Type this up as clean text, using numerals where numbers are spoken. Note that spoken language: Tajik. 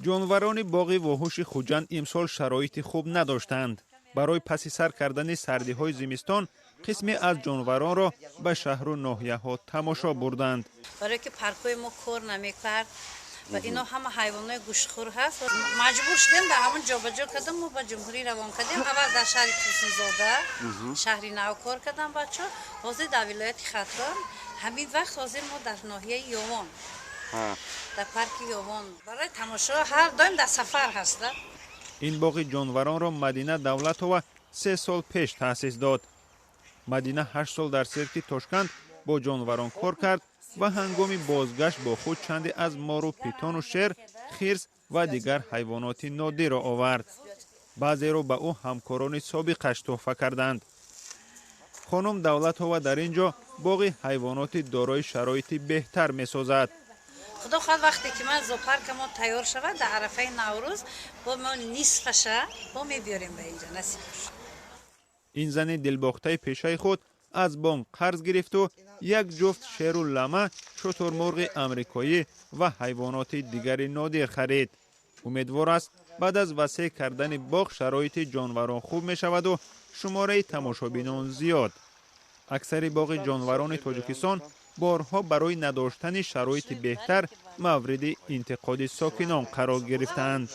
Ҷонварони боғи вуҳуши Хуҷанд имсол шароити хуб надоштанд. Барои паси сар кардани сардиҳои зимистон қисме аз ҷонваронро ба шаҳру ноҳияҳо тамошо бурданд. Барое ки паркҳои мо кор намекард ва ино ҳама ҳайвонои гӯштхӯр ҳаст, маҷбур шудем, дар ҳамон ҷобаҷо кардам, мо ба ҷумҳурӣ равон кардем. Аввал дар шаҳри Турсунзода, шаҳри нав, кор кардам бачо, ҳозир дар вилояти Хатлон. Ҳамин вақт ҳозир мо дар ноҳияи Ёвон, дар парки Ёвон барои тамошо. Ҳар доим дар сафар ҳаста. Ин боғи ҷонваронро Мадина Давлатова 3 сол пеш таъсис дод. Мадина 8 сол дар сирки Тошканд бо ҷонварон кор кард ва ҳангоми бозгашт бо худ чанде аз мору питону шер, хирс ва дигар ҳайвоноти нодирро овард. Баъзеро ба ӯ ҳамкорони собиқаш тӯҳфа карданд. Хонум Давлатова дар ин ҷо боғи ҳайвоноти дорои шароити беҳтар месозад. Худо хоҳад, вақте ки ман зоопарка мо тайёр шавад, дар арафаи Наврӯз бо мо нисфаша бо мебиёрем ба инҷа, насиб бошад. Ин зани дилбохтаи пешаи худ аз бонк қарз гирифту як ҷуфт шеру лама, шутурмурғи амрикоӣ ва ҳайвоноти дигари нодир харид. Умедвор аст, баъд аз васеъ кардани боғ шароити ҷонварон хуб мешаваду шумораи тамошобинон зиёд. Аксари боғи ҷонварони Тоҷикистон борҳо барои надоштани шароити беҳтар мавриди интиқоди сокинон қарор гирифтаанд.